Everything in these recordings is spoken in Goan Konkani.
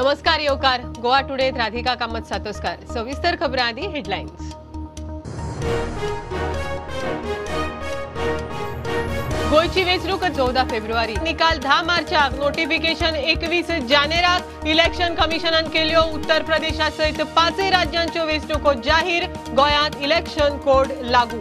नमस्कार येवकार गोवा टुडे राधिका कामत सातोस्कार। सविस्तर खबरां आदी हेडलायन्स। गोंयची वेंचणूक 14 फेब्रुवारी, निकाल 10 मार्चाक, नोटिफिकेशन 21 जानेराक। इलेक्शन कमिशनान केल्यो उत्तर प्रदेशा सयत 5 राज्यांच्यो वेंचणुको जाहीर, गोंयांत इलेक्शन कोड लागू।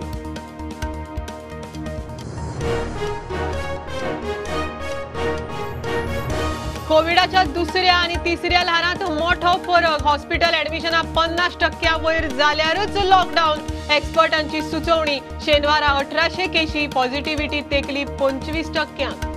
कोविडाच्या दुसऱ्या आणि तिसऱ्या ल्हारांत मोठो फरक, हॉस्पिटल ऍडमिशना 50% वयर जाल्यारच लॉकडावन, एक्सपर्टांची सुचोवणी। शेनवारा 1800 केशी, पॉझिटिव्हिटी तेकली 25%।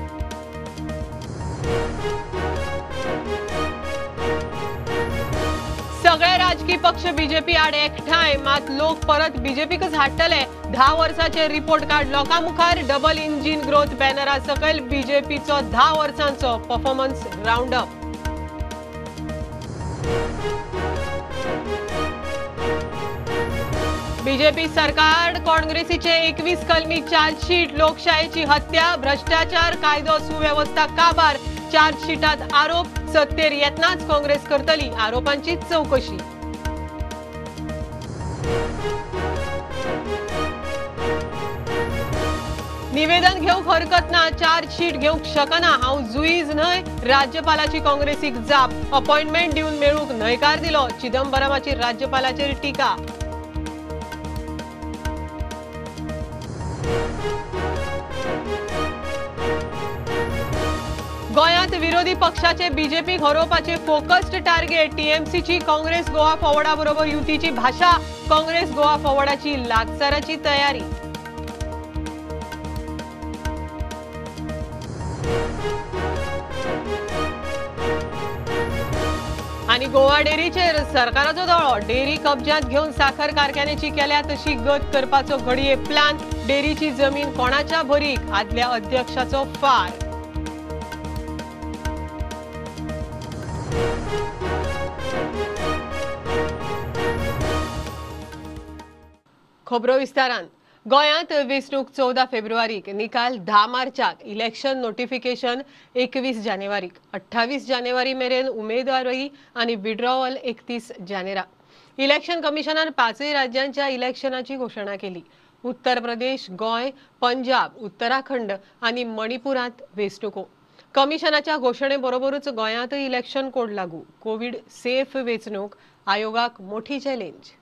सगळे राजकीय पक्ष बीजेपी आड एकठांय, मात लोक परत बीजेपीकच हाडटले। 10 वर्साचे रिपोर्ट कार्ड लोकां मुखार, डबल इंजिन ग्रोथ बॅनरा सकयल बीजेपीचो 10 वर्सांचो परफॉर्मन्स राउंड अप। बीजेपी सरकार काँग्रेसीचे 21 कलमी चार्जशीट, लोकशाहीची हत्या, भ्रष्टाचार, कायदो सुव्यवस्था काबार, चार्जशीटात आरोप। सत्तेर येतनाच काँग्रेस करतली आरोपांची चौकशी। निवेदन घेवंक हरकत ना, चार्जशीट घेवंक शकना, हांव जुईज न्हय, राज्यपालाची काँग्रेसीक जाप। अपॉइंटमेंट दिवन मेळूंक न्हयकार दिलो, चिदंबरमाची राज्यपालाचेर टिका। गोंयांत विरोधी पक्षाचे बीजेपी हरोवपाचे फोकस्ड टार्गेट, टीएमसीची काँग्रेस गोवा फॉरवर्डा बरोबर युतीची भाषा, काँग्रेस गोवा फॉरवर्डाची लागसाराची तयारी। आणि गोवा डेअरीचेर सरकाराचो दोळो, डेअरी कब्जात घेवन साखर कारखान्याची केल्या तशी गत करपाचो घडये प्लान, डेअरीची जमीन कोणाच्या भरीक, आदल्या अध्यक्षाचो फार। खबरो विस्तारान। गोंयांत वेंचणूक 14 फेब्रुवारीक, निकाल 10 मार्चाक, इलेक्शन नोटिफिकेशन 21 जानेवारीक, 28 जानेवारी मेरेन उमेदवारी आनी विड्रॉवल 31 जानेराक। इलेक्शन कमिशनान 5 राज्यांच्या इलेक्शनाची घोशणा केली। उत्तर प्रदेश, गोंय, पंजाब, उत्तराखंड आनी मणिपुरांत वेंचणुको। कमिशनाच्या घोशणे बरोबरूच गोंयांत इलेक्शन कोड लागू। कोविड सेफ वेंचणूक आयोगाक मोठी challenge.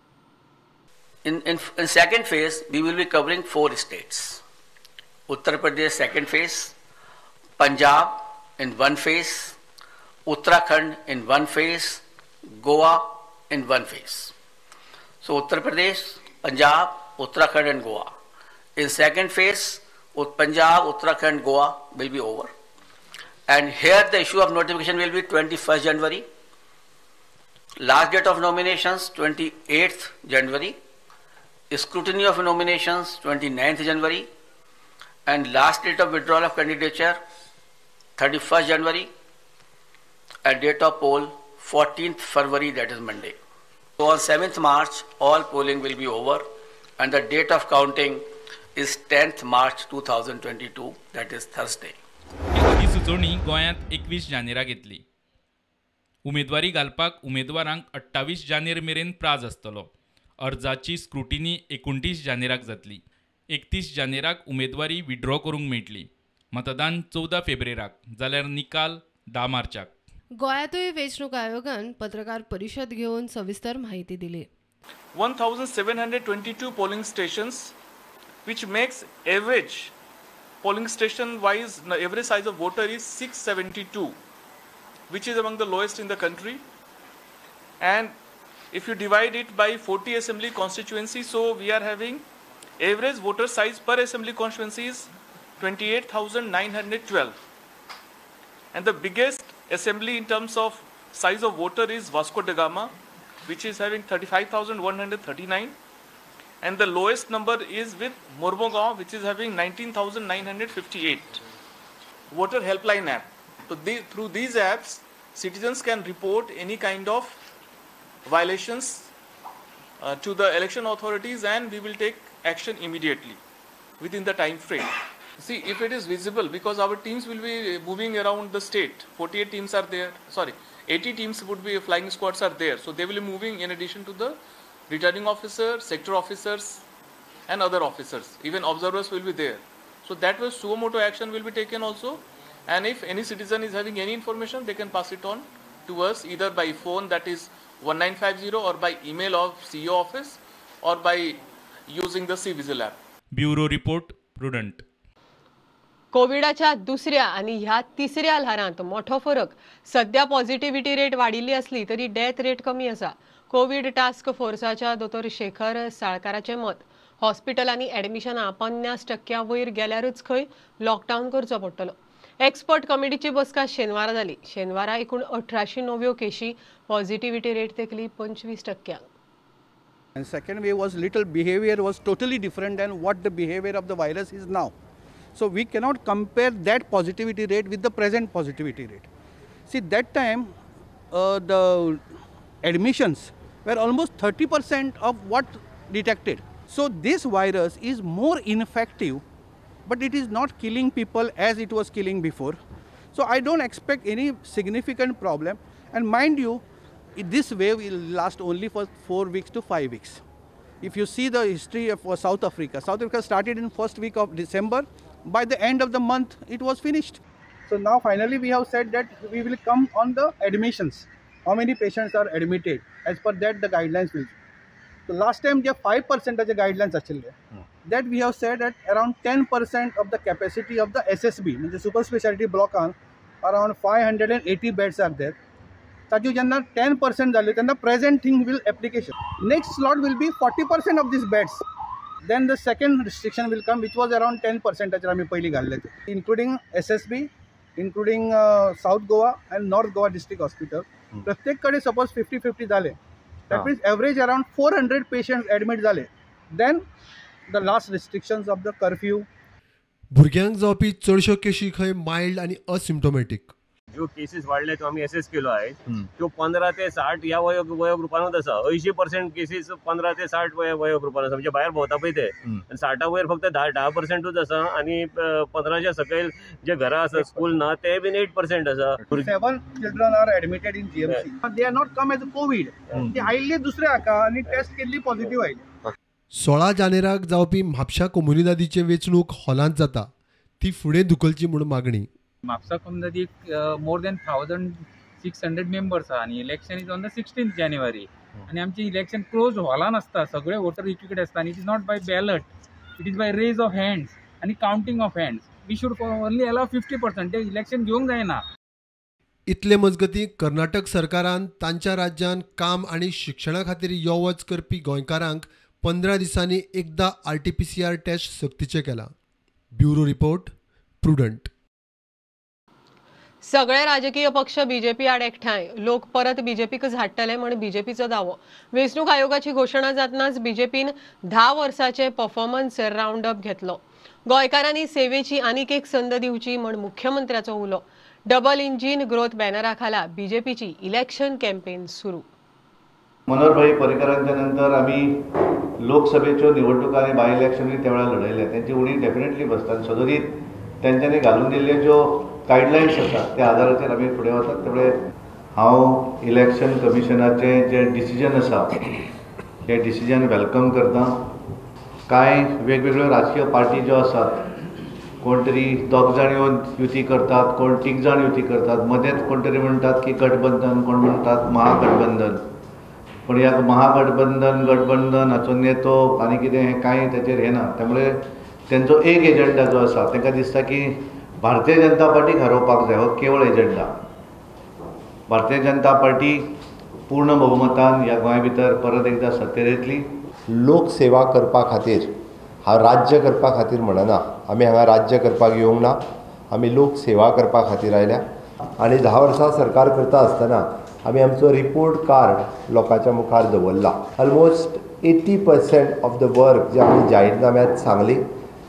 In second phase, we will be covering 4 states. Uttar Pradesh second phase, Punjab in 1 phase, Uttarakhand in 1 phase, Goa in 1 phase. So Uttar Pradesh, Punjab, Uttarakhand and Goa. In second phase, Punjab, Uttarakhand, Goa will be over. And here the issue of notification will be 21st January. Last date of nominations 28th January. Scrutiny of nominations 29th January and last date of withdrawal of candidature 31st January and date of poll 14th February, that is Monday. So on 7th March all polling will be over and the date of counting is 10th March 2022, that is Thursday. अधिसुचोवणी गोंयांत 21 जानेराक येतली। उमेदवारी घालपाक उमेदवारांक 28 जानेर मेरेन प्राज आसतलो। अर्जाची स्क्रुटिनी 29 जानेराक जातली। 31 जानेराक उमेदवारी विड्रॉ करूंक मेळटली। मतदान 14 फेब्रुवारीक जाल्यार निकाल 10 मार्चाक। गोंयांतूय वेंचणूक आयोगान पत्रकार परिशद घेवन सविस्तर माहिती दिली। 1722 polling stations, which makes average polling station wise average size of voter is 672, which is among the lowest in the country. And if you divide it by 40 assembly constituency, so we are having average voter size per assembly constituency is 28,912. And the biggest assembly in terms of size of voter is Vasco da Gama, which is having 35,139. And the lowest number is with Mormugao, which is having 19,958. Voter helpline app. So through these apps, citizens can report any kind of violations to the election authorities, and we will take action immediately within the time frame. See, if it is visible, because our teams will be moving around the state, 48 teams are there, sorry, 80 teams would be, flying squads are there. So they will be moving in addition to the returning officer, sector officers and other officers. Even observers will be there. So that way suo motu action will be taken also. And if any citizen is having any information, they can pass it on to us either by phone, that is 1950, or by email of CEO office, or by using the cVIGIL app. Bureau report, Prudent. कोविडाच्या दुसऱ्या आणि ह्या तिसऱ्या ल्हारांत मोठो फरक. सध्या पॉझिटिव्हिटी रेट वाडिल्ली असली तरी डेथ रेट कमी आसा. कोविड टास्क फोर्साच्या दोतोर शेखर साळकाराचें मत, हॉस्पिटलांनी ॲडमिशनां 50% वयर गेल्यारच खंय लॉकडावन करचो पडटलो. एक्सपर्ट कमिटीची बसका शेनवारा जाली. शेनवारा एकूण 1800 नव्यो केशी, positivity rate तेकली 25%. And second wave was little behavior was totally different than what the behavior of the virus is now. So we cannot compare that positivity rate with the present positivity rate. See, that time the admissions were almost 30% of what detected. So this virus is more infective, but it is not killing people as it was killing before. So I don't expect any significant problem. And mind you, this wave will last only for 4 weeks to 5 weeks. If you see the history of South Africa, South Africa started in first week of December. By the end of the month, it was finished. So now finally we have said that we will come on the admissions. How many patients are admitted? As per that, the guidelines will be. So last time, the 5% of the guidelines actually, that we have said that around 10% of the capacity of the SSB, means the super specialty block on, around 580 beds are there. ताजे जेन्ना 10% जाले तेन्ना present thing will application. Next slot will be 40% of these beds. Then the second restriction will come, which was around 10% आमी पयलीं घाल्ले ते, including SSB, including South Goa and North Goa district hospital. प्रत्येक कडेन सपोज 50-50 जाले, that means average around 400 patients admit जाले. Then the last restrictions of the curfew. भुरग्यांक जावपी चडश्यो केशी खंय मायल्ड आनी असिम्टोमॅटीक. ज्यो केसीस वाडले त्यो आमी एसेस केलो आयज, त्यो 15 ते 60 ह्या वयो ग्रुपानूच आसा. 80% केसीस 15 ते 60 वयो ग्रुपान आसा, म्हणजे भायर भोंवता पळय ते. आनी 60 वयर फक्त 10% आसा, आनी 15च्या सकयल जे घरां आसा, स्कूल ना, ते बीन 8% आसा. 7 children are admitted in GMC. They are not come as COVID. ते आयिल्ले दुसऱ्या हाका आनी टेस्ट केल्ली पॉझिटिव्ह आयली. 16 जानेराक जावपी म्हापशा कोमुनिदादीचे वेंचणूक हॉलांत जाता, ती फुडें धुकलची म्हूण मागणी. म्हापसा कोमुनिदादीक मोर दॅन 1600 मेंबर्स आहा आनी election is on the 16th January. आनी आमची इलेक्शन क्लोज हॉलान आसता, सगळे वोटर एकीकडे आसता, आनी it is not by ballot, it is by raise of hands आनी counting of hands. We should only allow 50%, ते इलेक्शन घेवंक जायना. इतले मजगतीं कर्नाटक सरकारान तांच्या राज्यांत काम आनी शिक्षणा खातीर यो वच करपी गोंयकारांक 15 दिसांनी एकदा RT-PCR test सक्तीचें केलां. Bureau report, Prudent. सगळे राजकीय पक्ष बीजेपी आड एकठांय, लोक परत बीजेपीकच हाडटले म्हण बीजेपीचो दावो. वेंचणूक आयोगाची घोशणा जातनाच बीजेपीन 10 वर्साचे परफॉर्मन्स रावंड अप घेतलो. गोंयकारांनी सेवेची आनीक एक संद दिवची म्हण मुख्यमंत्र्याचो उलो. डबल इंजीन ग्रोथ बॅनरा खाला बीजेपीची इलेक्शन कॅम्पेन सुरू. मनोहरभाई पर्रीकरांच्या नंतर आमी लोकसभेच्यो निवडणुका आनी बाय इलेक्शनूय त्या वेळार लढयले. तेंची उणी डेफिनेटली बसता आनी सदोदीत तेंच्यांनी घालून दिल्ल्यो ज्यो गायडलायन्स आसात त्या आदाराचेर आमी फुडें वतात. त्यामुळे हांव इलेक्शन कमिशनाचें जें डिसिजन आसा हें डिसिजन welcome करता. कांय वेगवेगळ्यो राजकीय पार्टी ज्यो आसात, कोण तरी 2 जाण येवन युती करतात, कोण 3 जाण युती करतात, मदेंच कोण तरी म्हणटात की गठबंधन, कोण म्हणटात महागठबंधन. पूण ह्या महागठबंधन गठबंधन हाचो नेतो आनी कितें हें कांय ताचेर हें ना. त्यामुळे तेंचो एक एजंडा जो आसा तांकां दिसता की भारतीय जनता पार्टीक हरोवपाक जाय, हो केवळ एजंडा. भारतीय जनता पार्टी पूर्ण बहुमतान ह्या गोंय भितर परत एकदां सत्तेर येतली. लोकसेवा करपा खातीर हांव राज्य करपा खातीर म्हणना, आमी हांगा राज्य करपाक येवंक ना, आमी लोकसेवा करपा खातीर आयल्या. आनी 10 वर्सां सरकार करता आसतना आमी आमचो रिपोर्ट कार्ड लोकांच्या मुखार दवरला. Almost 80% of the work जे आमी जाहीरनाम्यांत सांगली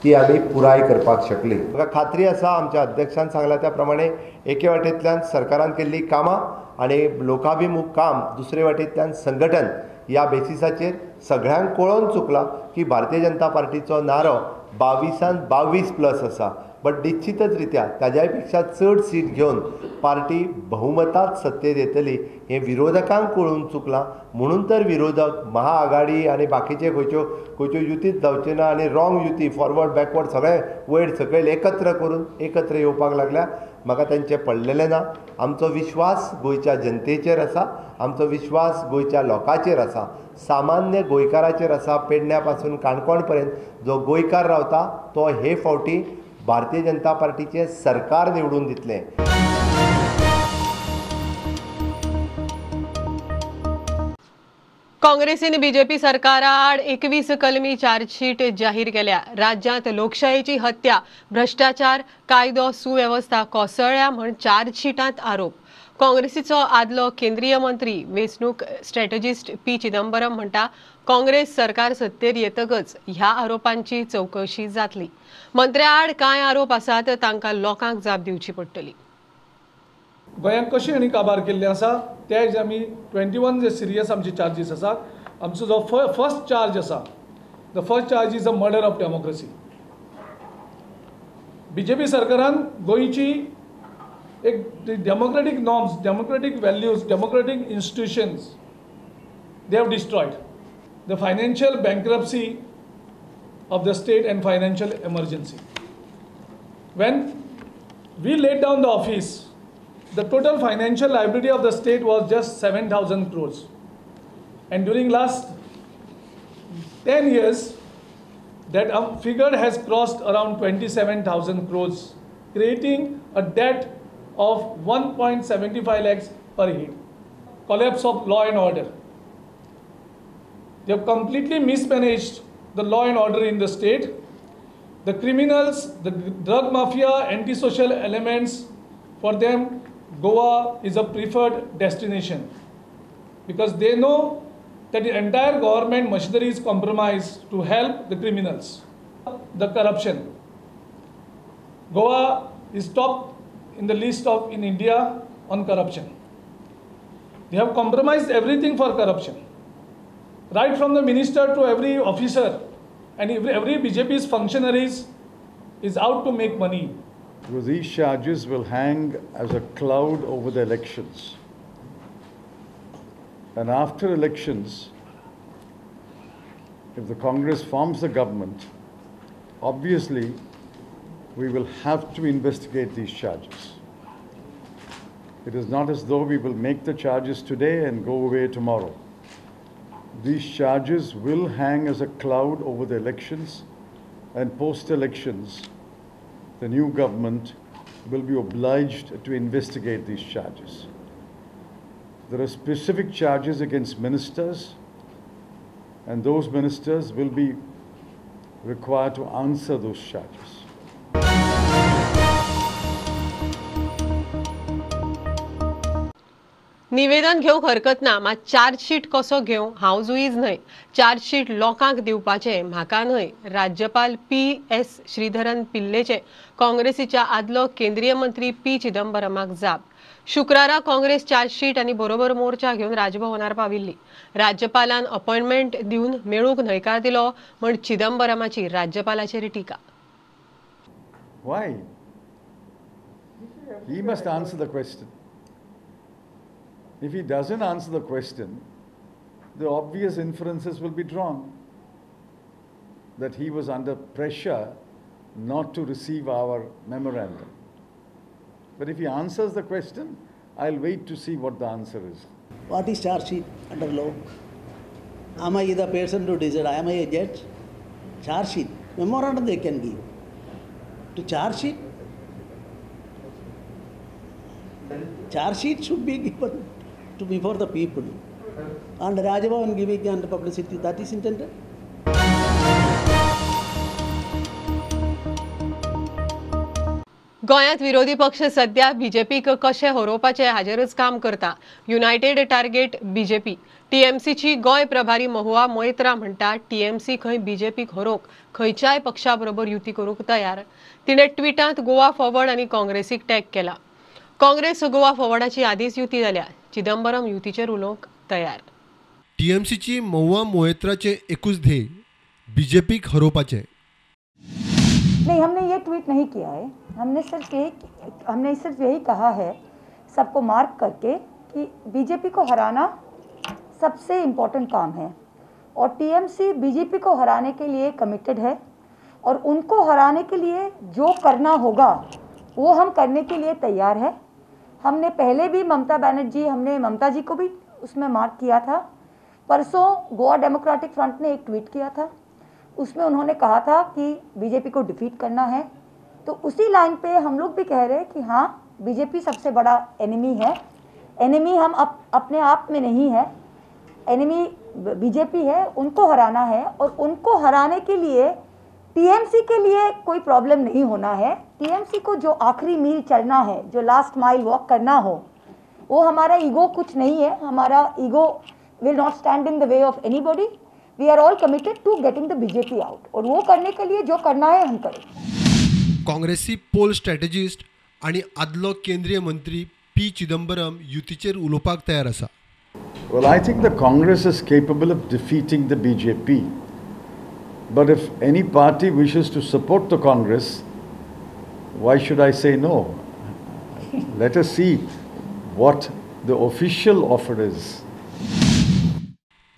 ती आमी पुराय करपाक शकली. म्हाका खात्री आसा आमच्या अध्यक्षान सांगला त्या प्रमाणे एके वाटेंतल्यान सरकारान केल्ली कामां आनी लोकाभिमुख काम, दुसरे वाटेंतल्यान संघटन, ह्या बेसिसाचेर सगळ्यांक कळोन चुकलां की भारतीय जनता पार्टीचो नारो 22 22 प्लस आसा. बट निश्चितच रित्या ताज्याय पेक्षा चड सीट घेवन पार्टी बहुमतात सत्तेर येतली हें विरोधकांक कळून चुकलां. म्हणून तर विरोधक महाआघाडी आनी बाकीचे खंयच्यो खंयच्यो युतीच जावच्यो ना आनी रॉंग युती फॉरवर्ड बॅकवर्ड सगळे वयर सकयल एकत्र करून एकत्र येवपाक लागल्या. म्हाका तांचें पडलेलें ना. आमचो विश्वास गोंयच्या जनतेचेर आसा, आमचो विश्वास गोंयच्या लोकांचेर आसा, सामान्य गोंयकाराचेर आसा. पेडण्या पासून काणकोण पर्यंत जो गोंयकार रावता तो हे फावटी भारतीय जनता पार्टीचें सरकार निवडून दितलें. काँग्रेसीन बीजेपी सरकारा आड 21 कलमी चार्जशीट जाहीर केल्या. राज्यांत लोकशायेची हत्या, भ्रष्टाचार, कायदो सुवेवस्था कोसळ्ळ्या म्हण चार्जशीटांत आरोप. काँग्रेसीचो आदलो केंद्रीय मंत्री वेंचणूक स्ट्रॅटजिस्ट पी चिदंबरम म्हणटा काँग्रेस सरकार सत्तेर येतकच ह्या आरोपांची चवकशी जातली. मंत्र्या आड कांय आरोप आसात तांकां लोकांक जाप दिवची पडटली. गोंयांत कशें हांणी काबार केल्लें आसा त्या हेजे आमी 21 जे सिरियस आमचे चार्जीस आसात. आमचो जो फर्स्ट चार्ज आसा, the first charge is a murder of democracy. BJP सरकारान गोंयची एक democratic norms, democratic values, democratic institutions they have destroyed. The financial bankruptcy of the state and financial emergency. When we laid down the office, the total financial liability of the state was just 7,000 crores. And during last 10 years, that figure has crossed around 27,000 crores, creating a debt of 1.75 lakhs per head. Collapse of law and order. They have completely mismanaged the law and order in the state. The criminals, the drug mafia, antisocial elements, for them, Goa is a preferred destination because they know that the entire government machinery is compromised to help the criminals. The corruption. Goa is top in the list of in India on corruption. They have compromised everything for corruption. Right from the minister to every officer and every BJP's functionaries is out to make money. Because these charges will hang as a cloud over the elections. And after elections, if the Congress forms the government, obviously we will have to investigate these charges. It is not as though we will make the charges today and go away tomorrow. These charges will hang as a cloud over the elections, and post-elections, the new government will be obliged to investigate these charges. There are specific charges against ministers, and those ministers will be required to answer those charges. निवेदन घेवंक हरकत ना, मात चार्जशीट कसो घेवं हांव जुईज न्हय. चार्जशीट लोकांक दिवपाचें म्हाका न्हय. राज्यपाल पी एस श्रीधरन पिल्लेचे काँग्रेसीच्या आदलो केंद्रीय मंत्री पी चिदंबरमाक जाप. शुक्रारा काँग्रेस चार्जशीट आनी बरोबर मोर्चा घेवन राजभवनार पाविल्ली. राज्यपालान अपॉयंटमेंट दिवन मेळूंक न्हयकार दिलो म्हण चिदंबरमाची राज्यपालाचेर टिका. Why? He must answer the question. If he doesn't answer the question, the obvious inferences will be drawn that he was under pressure not to receive our memorandum. But if he answers the question, I'll wait to see what the answer is. What is charge sheet under law? Am I the person to decide? Am I a judge? Charge sheet, memorandum they can give. To charge sheet, charge sheet should be given to before the people. And Raj Bhavan giving and publicity, that is intended. गोंयांत विरोधी पक्ष सध्या बीजेपीक कशें हरोवपाचें हाजेरच काम करता. United target BJP. टीएमसीची गोंय प्रभारी महुआ मोयत्रा म्हणटा टीएमसी खंय बीजेपीक हरोवंक खंयच्याय पक्षा बरोबर युती करूंक तयार. तिणें ट्विटांत गोवा फॉरवर्ड आनी काँग्रेसीक टॅग केला. काँग्रेस गोवा फॉरवर्डाची आदींच युती जाल्या. चिदंबरम युतीचेर उलोवंक तयार. टीएमसीची महुआ मोयत्राचें एकूच ध्येय, बीजेपीक हरोवपाचें. नहीं, हमने ये ट्वीट नहीं किया है। हमने सिर्फ यही कहा है सबको मार्क करके कि बीजेपी को हराना सबसे इम्पोर्टेंट काम है और टीएमसी बीजेपी को हराने के लिए कमिटेड है और उनको हराने के लिए जो करना होगा वो हम करने के लिए तैयार है। हमने पहले भी ममता बनर्जी, हमने ममता जी को भी उसमें मार्क किया था। परसों गोवा डेमोक्रेटिक फ्रंट ने एक ट्वीट किया था, उसमें उन्होंने कहा था कि बीजेपी को डिफीट करना है। तो उसी लाइन पे हम लोग भी कह रहे हैं कि हाँ, बीजेपी सबसे बड़ा एनिमी है। एनिमी हम अपने आप में नहीं है, एनिमी बीजेपी है, उनको हराना है और उनको हराने के लिए टीएमसी के लिए कोई प्रॉब्लम नहीं होना है। टीएमसी को जो आखिरी मील चलना है, जो लास्ट माइल वॉक करना हो, वो हमारा ईगो कुछ नहीं है। हमारा ego will not stand in the way of anybody. We are all committed to getting the BJP out और वो करने के लिए जो करना है हम करें। काँग्रेसी पोल स्ट्रॅटेजिस्ट आनी आदलो केंद्रीय मंत्री पी चिदंबरम युतीचेर उलोवपाक तयार आसा। Well, I think the Congress is capable of defeating the BJP. But if any party wishes to support the Congress, why should I say no? Let us see what the official offer is.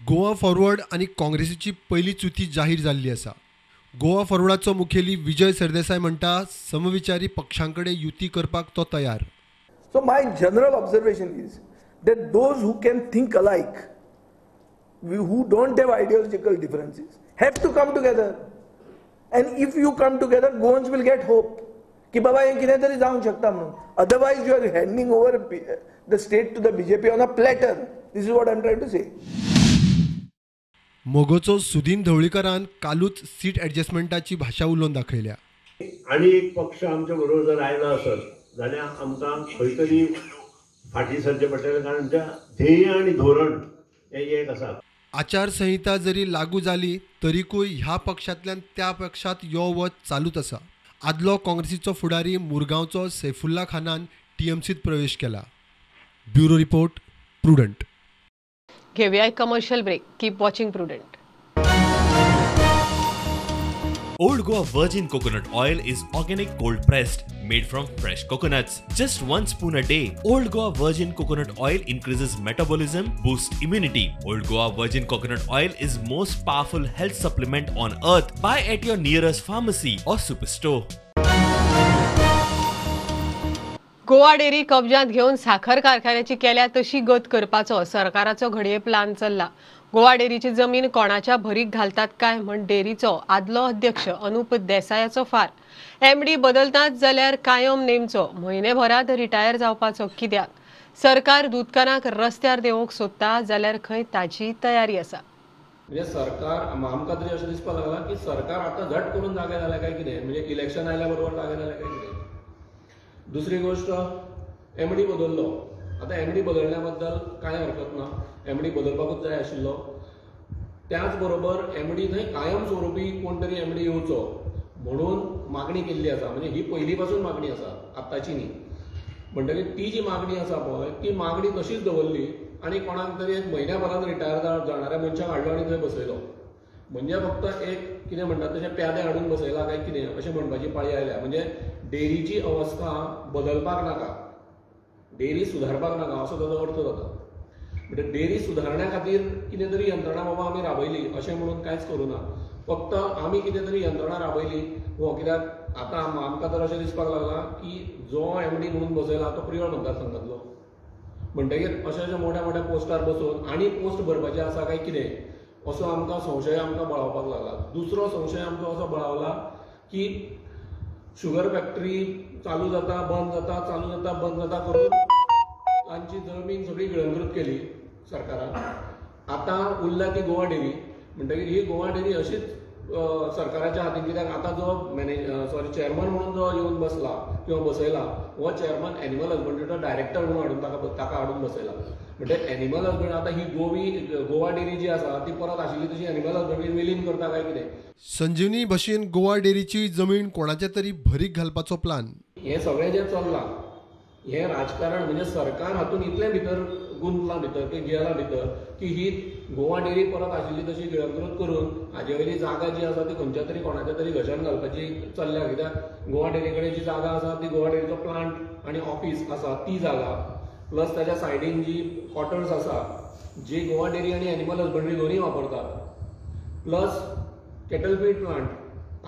Goa forward आनी काँग्रेसीची पयली चुती जाहीर जाल्ली आसा। गोवा फॉरवर्डाचो मुखेली विजय सरदेसाय म्हणटा समविचारी पक्षां कडेन युती करपाक तो तयार। So my general observation is that those who can think alike, who don't have ideological differences, have to come together. And if you come together, Goans will get hope. Ki baba हें कितें तरी जावंक शकता म्हणून. Otherwise you are handing over the state to the BJP on a platter. This is what I am trying to say. मोगोचो Sudin धवळीकरान कालूच सीट ॲडजस्टमेंटाची भाशा उलोवन दाखयल्या। आनी एक पक्ष आमच्या बरोबर जर आयलो आसत जाल्यार आमकां खंय तरी फाटीं सरचें पडटलें, कारण आमच्या ध्येय आनी धोरण हें एक आसा। आचारसंहिता जरी लागू जाली तरीकूय ह्या पक्षांतल्यान त्या पक्षांत यो वच चालूच आसा। आदलो काँग्रेसीचो फुडारी मुरगांवचो सैफुल्ला खानान टीएमसीत प्रवेश केला। Bureau report, Prudent. घेऊया एक commercial break. Keep watching Prudent. Old Goa Virgin Coconut Oil is organic cold pressed, made from fresh coconuts. Just 1 spoon a day. Old Goa Virgin Coconut Oil increases metabolism, boosts immunity. Old Goa Virgin Coconut Oil is most powerful health supplement on earth. Buy at your nearest pharmacy or superstore. Goa dairy कब्जात घेवन साखर कारखान्याची केल्या तशी गत करपाचो सरकाराचो घडये प्लान चल्ला। गोवा डेअरीची जमीन कोणाच्या भरीक घालतात काय म्हण डेअरीचो आदलो अध्यक्ष अनुप देसायाचो फार। एमडी बदलतात जाल्यार कायम नेमचो, म्हयनेभरात रिटायर जावपाचो कित्याक? सरकार दूदकारांक रस्त्यार देंवोवंक सोदता जाल्यार खंय ताची तयारी आसा। म्हणजे सरकार आमकां तरी अशें दिसपाक लागलां की सरकार आतां झट करून जागे जालें काय कितें, म्हणजे इलेक्शन आयल्या बरोबर जागे जालें काय कितें। दुसरी गोष्ट, एमडी बदललो, आतां एमडी बदलण्या बद्दल कांय हरकत ना, एमडी बदलपाकूच जाय आशिल्लो। त्याच बरोबर एमडी थंय कायम स्वरुपी कोण तरी एमडी येवचो म्हणून मागणी केल्ली आसा, म्हणजे ही पयलीं पासून मागणी आसा, आत्ताची न्ही। म्हणटकीर ती जी मागणी आसा पळय ती मागणी तशीच दवरली आनी कोणाक तरी एक म्हयन्या भरान रिटायर जाणाऱ्या मनशाक हाडलो आनी थंय बसयलो। म्हणजे फक्त एक कितें म्हणटात तशें प्यादे हाडून बसयला काय कितें अशें म्हणपाची पाळी आयल्या। म्हणजे डेअरीची अवस्था बदलपाक नाका, डेअरी सुधारपाक नाका असो ताजो अर्थ जाता। म्हणजे डेअरी सुधारण्या खातीर कितें तरी यंत्रणा बाबा आमी राबयली अशें म्हणून कांयच करूं ना, फक्त आमी कितें तरी यंत्रणा राबयली हो कित्याक आतां आमकां तर अशें दिसपाक लागलां की जो एमडी म्हणून बसयला तो प्रियोळ मतदारसंघांतलो, म्हणटकीर अशें अशें मोठ्या मोठ्या पोस्टार बसून आनी पोस्ट भरपाचें आसा काय कितें असो आमकां संशय आमकां बळावपाक लागला। दुसरो संशय आमचो असो बळावला की शुगर फॅक्टरी चालू जाता बंद जाता, चालू जाता बंद जाता करून तांची जमीन सगळी गिळंकृत केली सरकारान। आतां उरला ती गोवा डेअरी, म्हणटकीर ही गोवा डेअरी अशीच सरकाराच्या हातीन, कित्याक आतां जो चेअरमन म्हणून जो येवन बसला किंवा बसयला हो चेअरमन एनिमल हजबंड्रीचो डायरेक्टर म्हणून हाडून ताका हाडून बसयला। म्हणजे एनिमल हजबंड्री आतां ही गोवा डेअरी जी आसा ती परत आशिल्ली तशी एनिमल हजबंड्री विलीन करता काय कितें। संजीवनी भशेन गोवा डेअरीची जमीन कोणाच्या तरी भरीक घालपाचो प्लान, हें सगळें जें चल्लां हें राजकारण म्हणजे सरकार हातून इतलें भितर गुंतलां भितर की गेलां भितर की ही गोवा डेअरी परत आशिल्ली तशी गिळंकृत करून हाजे वयली जागा जी आसा ती खंयच्या तरी कोणाच्या तरी घशान घालपाची चल्ल्या. कित्याक गोवा डेअरी कडेन जी जागा आसा ती गोवा डेअरीचो प्लांट आनी ऑफिस आसा ती जागा, प्लस ताच्या सायडीन जी क्वॉर्टर्स आसा जी गोवा डेअरी आनी एनिमल हजबंडरी दोनूय वापरतात, प्लस केटल फीड प्लांट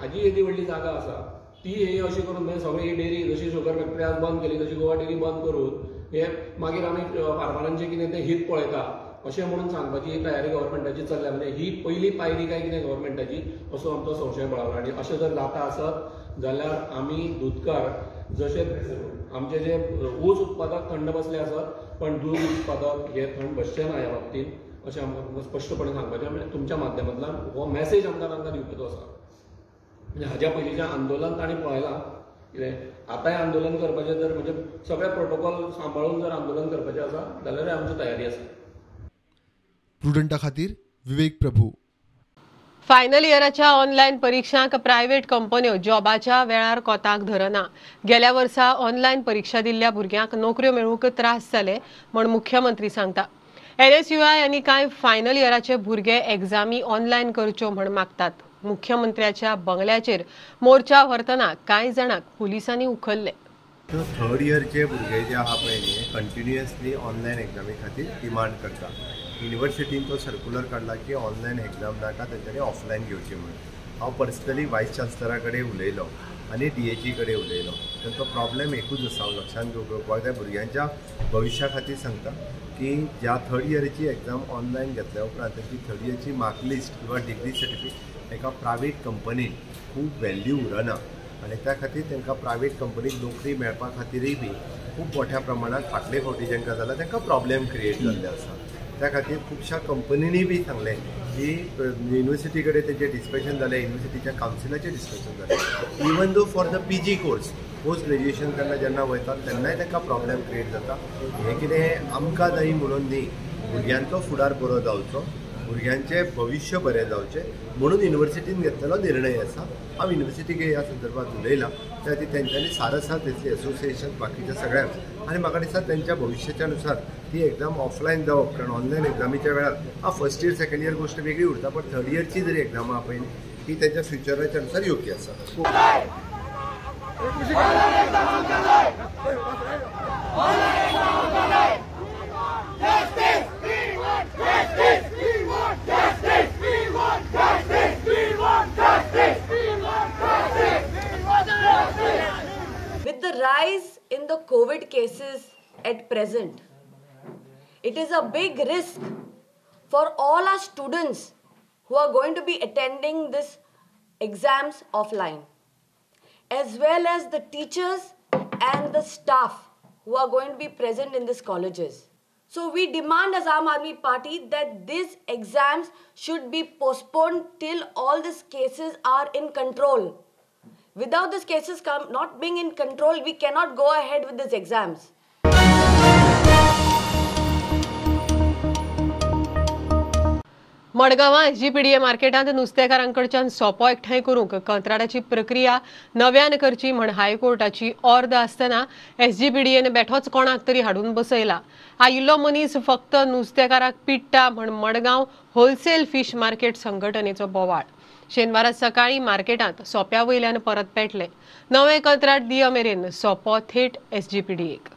ताजी येदी व्हडली जागा आसा ती हे अशी करून म्हणजे सगळी ही डेअरी जशी शुगर फॅक्टरी आज बंद केली तशी गोवा डेअरी बंद करून हे मागीर आमी फार्मरांचें कितें तें हित पळयता अशें म्हणून सांगपाची ही तयारी गव्हर्मेंटाची चल्ल्या. म्हणजे ही पयली पायरी काय कितें गव्हर्मेंटाची असो आमचो संशय बळावला. आनी अशें जर जाता आसत जाल्यार आमी दुदकार जशे आमचे जे ऊस उत्पादक थंड बसले आसत पण दूद उत्पादक हे थंड बसचे ना ह्या बाबतींत अशें आमकां स्पश्टपणे सांगपाचें. म्हणजे तुमच्या माध्यमांतल्यान हो मॅसेज आमकां तांकां दिवपाचो आसा. म्हणजे हाज्या पयलींचें आंदोलन तांणी पळयलां कितें आतांय आंदोलन करपाचें जर म्हणजे सगळे प्रोटोकॉल सांबाळून जर आंदोलन करपाचें आसा जाल्यार आमची तयारी आसा. प्रुडंटा खातीर विवेक प्रभू. फायनल इयराच्या ऑनलायन परिक्षांक प्रायव्हेट कंपन्यो जॉबाच्या वेळार कोताक धरना. गेल्या वर्सा ऑनलायन परिक्षा दिल्ल्या भुरग्यांक नोकऱ्यो मेळूंक त्रास जाले म्हण मुख्यमंत्री सांगता. एनएसयूआय आनी कांय फायनल इयराचे भुरगे एग्जामी ऑनलायन करच्यो म्हण मागतात. मुख्यमंत्र्याच्या बंगल्याचेर मोर्चा व्हरतना कांय जाणांक पुलिसांनी उखल्ले. थर्ड इयरचे भुरगे जे आहा पळय न्ही कंटिन्युअसली ऑनलायन एग्जामी खातीर डिमांड करता. युनिवर्सिटीन तो सर्कुलर काडला की ऑनलायन एग्जाम नाका, तेंच्यांनी ऑफलायन घेवची म्हणून. हांव पर्सनली वायस चान्सलरा कडेन उलयलो आनी डीएची कडेन उलयलो. तांचो प्रॉब्लेम एकूच आसा, हांव लक्षांत घेवपाक जाय भुरग्यांच्या भविश्या खातीर सांगता की ज्या थर्ड इयरची एग्जाम ऑनलायन घेतल्या उपरांत तांची थर्ड इयरची मार्क लिस्ट किंवा डिग्री सर्टिफिकेट एका प्रायवेट कंपनीन खूब व्हॅल्यू उरना आनी त्या खातीर तांकां प्रायवेट कंपनीक नोकरी मेळपा खातीरय बी खूब मोठ्या प्रमाणात फाटले फावटी जांकां जाला तांकां प्रॉब्लेम क्रिएट जाल्ले आसा. त्या खातीर खुबश्या कंपनींनी बी सांगलें की युनिवर्सिटी कडेन तेंचें डिस्कशन जालें, युनिवर्सिटीच्या कावन्सिलाचें डिस्कशन जालें. Even though for the PG course post graduation करना जेन्ना वयता तेन्नाय तांकां प्रॉब्लेम क्रिएट जाता. हें कितें आमकां जाय म्हणून न्ही, भुरग्यांचो फुडार बरो जावचो, भुरग्यांचें भविश्य बरें जावचें म्हणून युनिवर्सिटीन घेतलेलो निर्णय आसा. हांव युनिवर्सिटीक ह्या संदर्भात उलयलां, त्या खातीर तेंच्यांनी सारसार तेतली एसोसिएशन बाकीच्या सगळ्यांक आनी म्हाका दिसता तेंच्या भविश्याच्या नुसार ती एक्झाम ऑफलायन जावप, कारण ऑनलायन एक्झामीच्या वेळार हांव फर्स्ट इयर सेकंड इयर गोश्ट वेगळी उरता, पण थर्ड इयरची जरी एक्झाम आहा पळय ती तेंच्या फ्युचराच्या नुसार योग्य आसा. With the rise in the COVID cases at present, it is a big risk for all our students who are going to be attending this exams offline, as well as the teachers and the staff who are going to be present in these colleges. So we demand as Aam Aadmi Party that these exams should be postponed till all these cases are in control. Without these cases not being in control, we cannot go ahead with these exams. मडगांवां एसजीपीडीए मार्केटांत नुस्तेकारांकडच्यान सोपो एकठांय करूंक कंत्राटाची प्रक्रिया नव्यान करची म्हण हायकोर्टाची ऑर्द आसतना एसजीपीडीएन बेठोच कोणाक तरी हाडून बसयला. आयिल्लो मनीस फक्त नुस्तेकाराक पिडटा म्हण मडगांव होलसेल फिश मार्केट संघटनेचो बोवाळ. शेनवारा सकाळी मार्केटांत सोप्या वयल्यान परत पेटले. नवें कंत्राट दिय मेरेन सोपो थेट एसजीपीडीएक.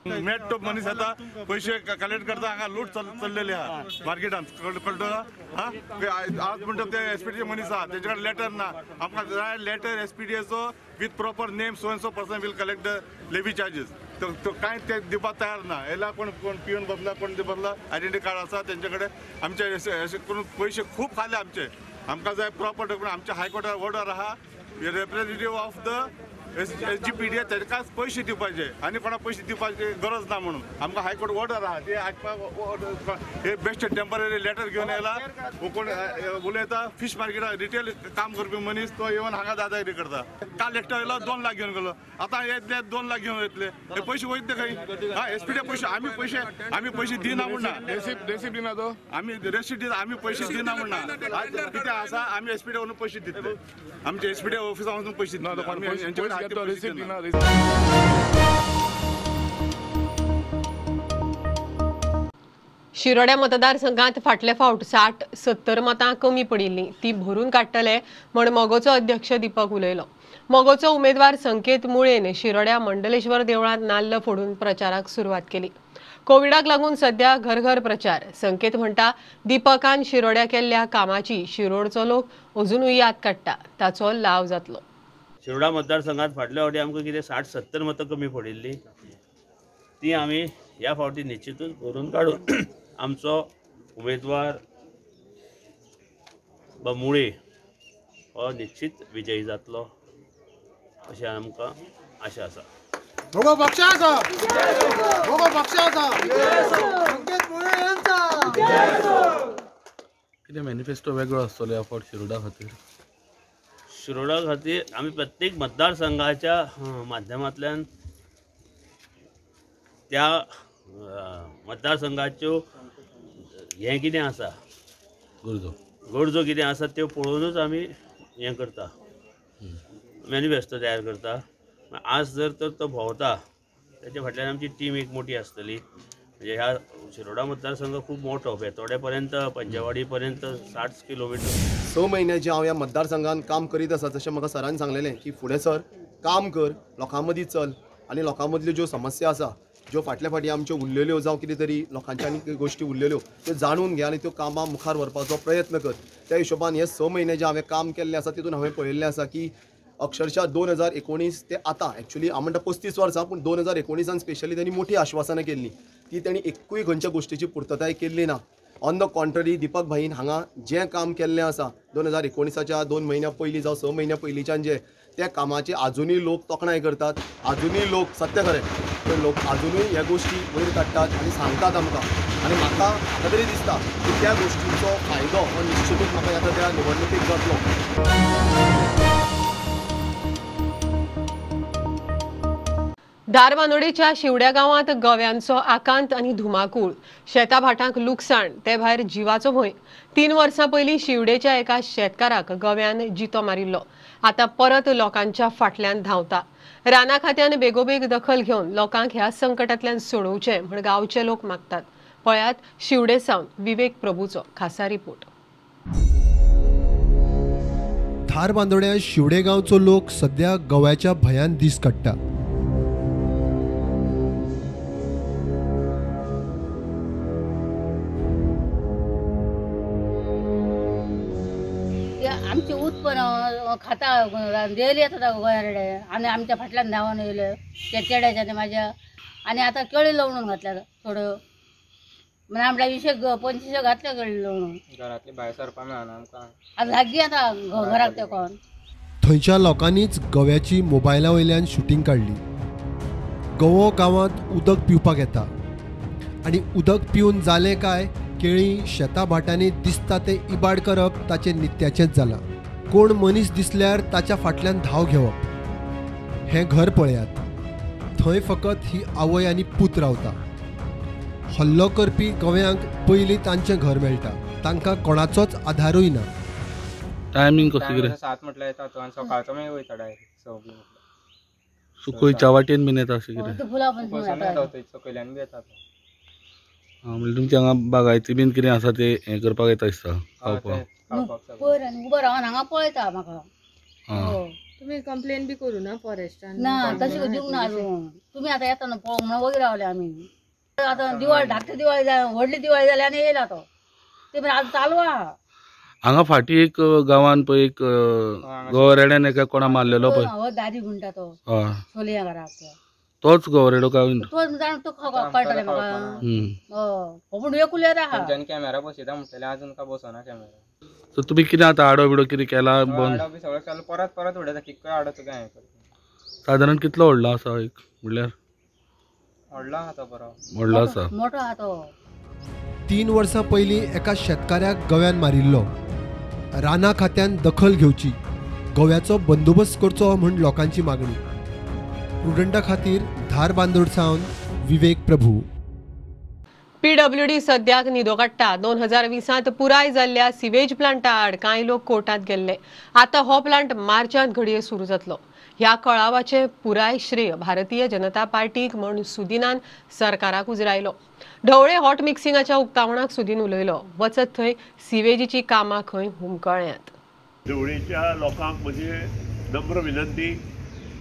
मेट तो मनीस आता पैसे कलेक्ट करता, हांगा लूट चल्लेली आहा मार्केटान, कळटलो हा. आज म्हणटा ते एसपीडीचे मनीस आहा, तेंचे कडेन लेटर ना. आमकां जाय letter एसपीडीएचो with proper name, so and so person will collect the levy charges. तो कांय ते दिवपाक तयार ना. येला कोण कोण पिवन बसला, कोण बसला, आयडेंटी कार्ड आसा तेंचे कडेन. आमचे अशें करून पयशे खूब खाले आमचे. आमकां जाय प्रॉपर डॉक्युमेंट. आमच्या हायकोर्टार ऑर्डर आहा, रेप्रेझेंटेटिव्ह ऑफ the एसजीपीडीए तांकांच पयशे दिवपाचे आनी कोणाक पयशे दिवपाची गरज ना म्हणून आमकां हायकोर्ट ऑर्डर आहा. ते आयकपाक हे बेस्ट टेंपररी लेटर घेवन येयला. कोण उलयता फिश मार्केटार रिटेल काम करपी मनीस तो येवन हांगा दादागिरी करता. काल एकटो येयलो 2 लाख घेवन गेलो, आतां येतले 2 लाख घेवन येतले. हे पयशे वयतले खंय? हा एसपीडीए पयशे आमी पयशे दिना म्हूण ना, रेसिप्ट दिना तो आमी रेसिप्ट दिता, आमी पयशे दिना म्हूण ना. कितें आसा आमी एसपीडीए वचून पयशे दितले, आमचे एसपीडीए ऑफिसा वचून पयशे दितले. शिरोड्या मतदारसंघात फाटले फावट 60-70 मतां कमी पडिल्लीं ती भरून काडटले म्हण मगोचो अध्यक्ष दीपक उलयलो. मगोचो उमेदवार संकेत मुळेन शिरोड्या मंडलेश्वर देवळांत नाल्ल फोडून प्रचाराक सुरवात केली. कोविडाक लागून सध्या घर घर प्रचार. संकेत म्हणटा दीपकान शिरोड्या केल्ल्या कामाची शिरोडचो लोक अजुनूय याद काडटा, ताचो लाव जातलो. शिरोडा मतदारसंघात फाटल्या फावटी आमकां कितें 60-70 मतां कमी पडिल्लीं ती आमी ह्या फावटी निश्चितूच भरून काडून आमचो उमेदवार मुळे हो निश्चित विजयी जातलो अशें आमकां आशा आसा. कितें मॅनिफेस्टो वेगळो आसतलो ह्या फावट शिरोडा खातीर? शिरोडा खातीर आमी प्रत्येक मतदारसंघाच्या माध्यमांतल्यान त्या मतदारसंघाच्यो हें कितें आसा गरजो कितें आसा त्यो पळोवनूच आमी हें करता, मॅनिफेस्टो तयार करता. आज जर तर तो भोंवता ताच्या फाटल्यान आमची टीम एक मोठी आसतली. म्हणजे ह्या शिरोडा मतदारसंघ खूब मोठो, बेतोडे पर्यंत पंचवाडी पर्यंत 60 किलोमिटर. 6 म्हयने हांव ह्या मतदारसंघान काम करीत आसा. जशें म्हाका सरान सांगलेलें की फुडें सर काम कर, लोकां मदीं चल आनी लोकां मदल्यो ज्यो समस्या आसा, ज्यो फाटल्या फाटीं आमच्यो उरलेल्यो जावं कितें तरी लोकांच्या आनी गोश्टी उरलेल्यो त्यो जाणून घे आनी त्यो कामां मुखार व्हरपाचो प्रयत्न कर. त्या हिशोबान हे 6 म्हयने जे हांवें काम केल्लें आसा तितून हांवें पळयल्लें आसा की अक्षरशः 2019 ते आतां एक्चुअली हांव म्हणटा 35 वर्सां, पूण 2019 स्पेशली तेणी मोठी आश्वासनां केल्लीं ती तेणी एक्कूय खंयच्या गोश्टीची पुर्तताय केल्ली ना. ऑन the contrary Deepak भाईन हांगा जें काम केल्लें आसा 2019च्या 2 म्हयन्या पयलीं जावं 6 म्हयन्या पयलींच्यान जें त्या कामाची आजुनूय लोक तोखणाय करतात, आजुनूय लोक सत्य खरें पण लोक आजुनूय ह्या गोश्टी वयर काडटात आनी सांगतात आमकां. आनी म्हाका आतां तरी दिसता की त्या गोश्टीचो फायदो हो निश्चितूच म्हाका आतां त्या निवडणुकेक जातलो. धारबांदोडेच्या शिवड्या गांवांत गव्यांचो आकांत आनी धुमाकूळ, शेताभाटांक लुकसाण, ते भायर जिवाचो भंय. 3 वर्सां पयलीं शिवडेच्या एका शेतकाराक गव्यान जितो मारिल्लो. आतां परत लोकांच्या फाटल्यान धांवता. राना खात्यान बेगोबेग दखल घेवन लोकांक ह्या संकटांतल्यान सोडोवचें म्हण गांवचे लोक मागतात. पळयात शिवडे सावन विवेक प्रभूचो खासा रिपोर्ट. धारबांदोड्या शिवडे गांवचो लोक सध्या गव्याच्या भंयान दीस काडटा. आमचे उत्पन्न खाता डेली येतात गोंयाकडे आनी आमच्या फाटल्यान धांवन येयले त्या चेड्याच्या माझ्या आनी आतां केळी लवणून घातल्या थोड्यो म्हणजे आमच्या 20-25 घातल्या केळी लवणून. घरांतली भायर सरपा मेळना आमकां आतां लागीं आतां घराक तेकोन. थंयच्या लोकांनीच गव्याची मोबायला वयल्यान शुटींग काडली. गवो गांवांत उदक पिवपाक येता आनी उदक पिवन जालें काय केळी शेता भाटांनी दिसता ते इबाड करप ताचें नित्याचेंच जालां. कोण मनीस दिसल्यार ताच्या फाटल्यान धांव घेवप. हें घर पळयात, थंय फकत ही आवय आनी पूत रावता. हल्लो करपी गव्यांक पयलीं तांचें घर मेळटा, तांकां कोणाचोच आधारूय ना. टायमींग कसो कितें? 7 म्हटल्यार येता तो आनी सकाळचो मागीर वयता डायरेक्ट 6 बी म्हटल्यार. सो खंयच्या वाटेन बीन येता अशें कितें? सकयल्यान बी येता. म्हणजे तुमच्या हांगा बागायती बीन कितें आसा ते हें करपाक येता दिसता खावपाक. पयर आनी उबो रावन हांगा पळयता म्हाका. तुमी कंप्लेन बी करूं ना फॉरेस्टान? ना तशें दिवंक ना अजून. तुमी आतां येता न्हू पळोवंक म्हणून वगीर रावले आमी. आतां दिवाळी धाकटी दिवाळी जाली, व्हडली दिवाळी जाली आनी येयला तो ते आतां चालू आहा. हांगा फाटीं एक गांवान पळय एक गवरेड्यान एका कोणा मारलेलो पळय, दादी म्हणटा तो सोलया घराक, तोच गवरेडो काय तो जाण तो कळटलें म्हाका. पूण एकूच आहा. कॅमेरा बसयता म्हणटले अजून काय बसना कॅमेरा. सो तुमी कितें आतां आडो बिडो कितें केला बंद? आडो बी सगळें चालू, परत परत उडयता कितको आडो तुका हें करता. सादारण कितलो व्हडलो आसा एक म्हणल्यार? व्हडलो आहा तो बरो व्हडलो आसा, मोठो आहा तो. 3 वर्सां पयलीं एका शेतकाऱ्याक गव्यान मारिल्लो. राना खात्यान दखल घेवची, गव्याचो बंदोबस्त करचो म्हूण लोकांची मागणी. प्रुडंटा खातीर धारबांदोड सावन विवेक प्रभू. पीडब्ल्यूडी सद्याक न्हिदो काडटा. 2020 पुराय जाल्ल्या सिवेज प्लांटा आड कांय लोक कोर्टांत गेल्ले. आतां हो प्लांट मार्चांत घडये सुरू जातलो. ह्या कळावाचें पुराय श्रेय भारतीय जनता पार्टीक म्हूण सुदिनान सरकाराक उजरायलो. ढवळे हॉट मिक्सिंगाच्या उक्तावणाक सुदीन उलयलो. वचत थंय सिवेजीची कामां खंय हुमकळ्यांत. ढवळेच्या लोकांक म्हजी नम्र विनंती,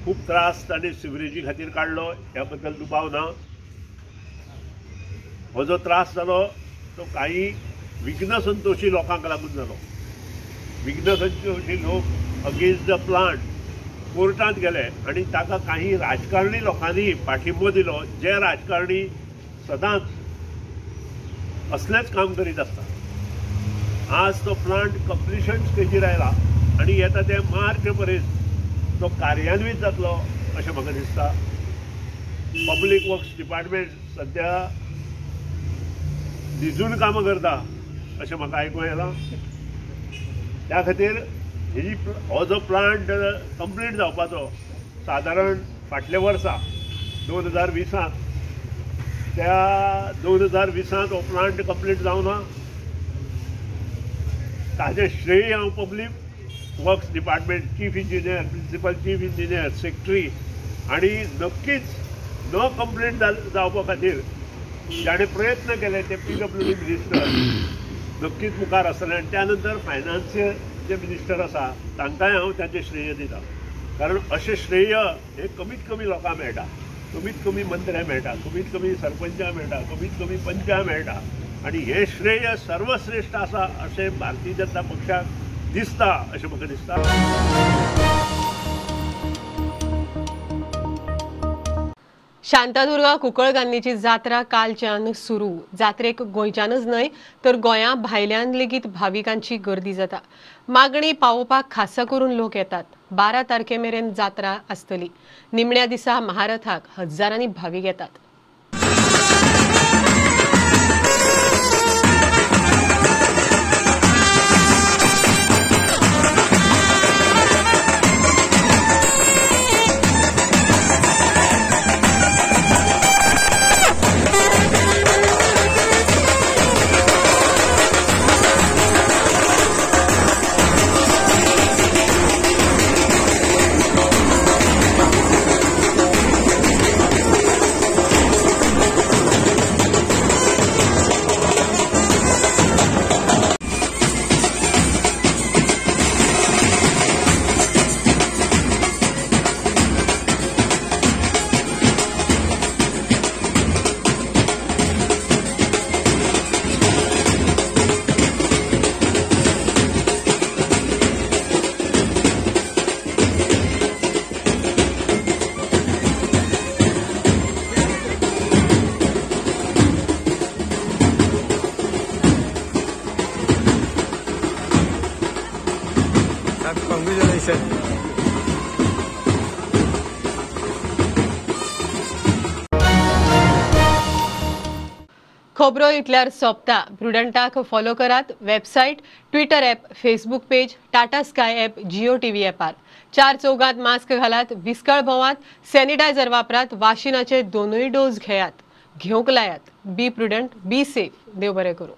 खूब त्रास तांणी सिवरेजी खातीर काडलो ह्या बद्दल दुबाव ना. हो जो त्रास जालो तो काही विघ्नसंतोषी लोकांक लागून जालो. विघ्नसंतोषी लोक अगेन्स्ट the plant कोर्टांत गेले आनी ताका काही राजकारणी लोकांनी पाठिंबो दिलो, जे राजकारणी सदांच असलेंच काम करीत आसता. आज तो प्लांट कंप्लिशन स्टेजीर आयला आनी येता ते मार्च पर्यंत तो कार्यान्वीत जातलो अशें म्हाका दिसता. पब्लीक वर्क्स डिपार्टमेंट सद्या भिजून कामां करता अशें म्हाका आयकूंक आयलां. त्या खातीर हेजी हो जो प्लांट कंप्लीट जावपाचो सादारण फाटल्या वर्सा 2020 त्या 2020 हो प्लांट कंप्लीट जावना. ताजें श्रेय हांव public works department, chief engineer, principal chief engineer, secretary आनी नक्कीच न कंप्लीट जावपा खातीर जाणें प्रयत्न केले ते PWD minister नक्कीच मुखार आसतले आनी त्या नंतर फायनान्स जे मिनिस्टर आसा तांकांय हांव तांचें श्रेय दिता. कारण अशें श्रेय हें कमीत कमी लोकांक मेळटा, कमीत कमी मंत्र्यांक मेळटा, कमीत कमी सरपंचांक मेळटा, कमीत कमी पंचांक मेळटा आनी हें श्रेय सर्वश्रेश्ठ आसा अशें भारतीय जनता पक्षाक दिसता अशें म्हाका दिसता. शांतादुर्गा कुंकळगान्नीची जात्रा कालच्यान सुरू. जात्रेक गोंयच्यानच न्हय तर गोंया भायल्यान लेगीत भाविकांची गर्दी जाता. मागणी पावोवपाक खासा करून लोक येतात. 12 तारखे मेरेन जात्रा आसतली. निमण्या दिसा महारथाक हजारांनी भावीक येतात. खबरो इतल्यार सोंपता. प्रुडंटाक फॉलो करात website, Twitter app, Facebook page, Tata Sky app, Jio TV ॲपार. 4 चौगात मास्क घालात, विस्कळ भोवात, सॅनिटायझर वापरात, वाशिनाचे 2 डोस घेयात, घेवंक लायात. बी प्रुडंट, बी सेफ. देव बरें करूं.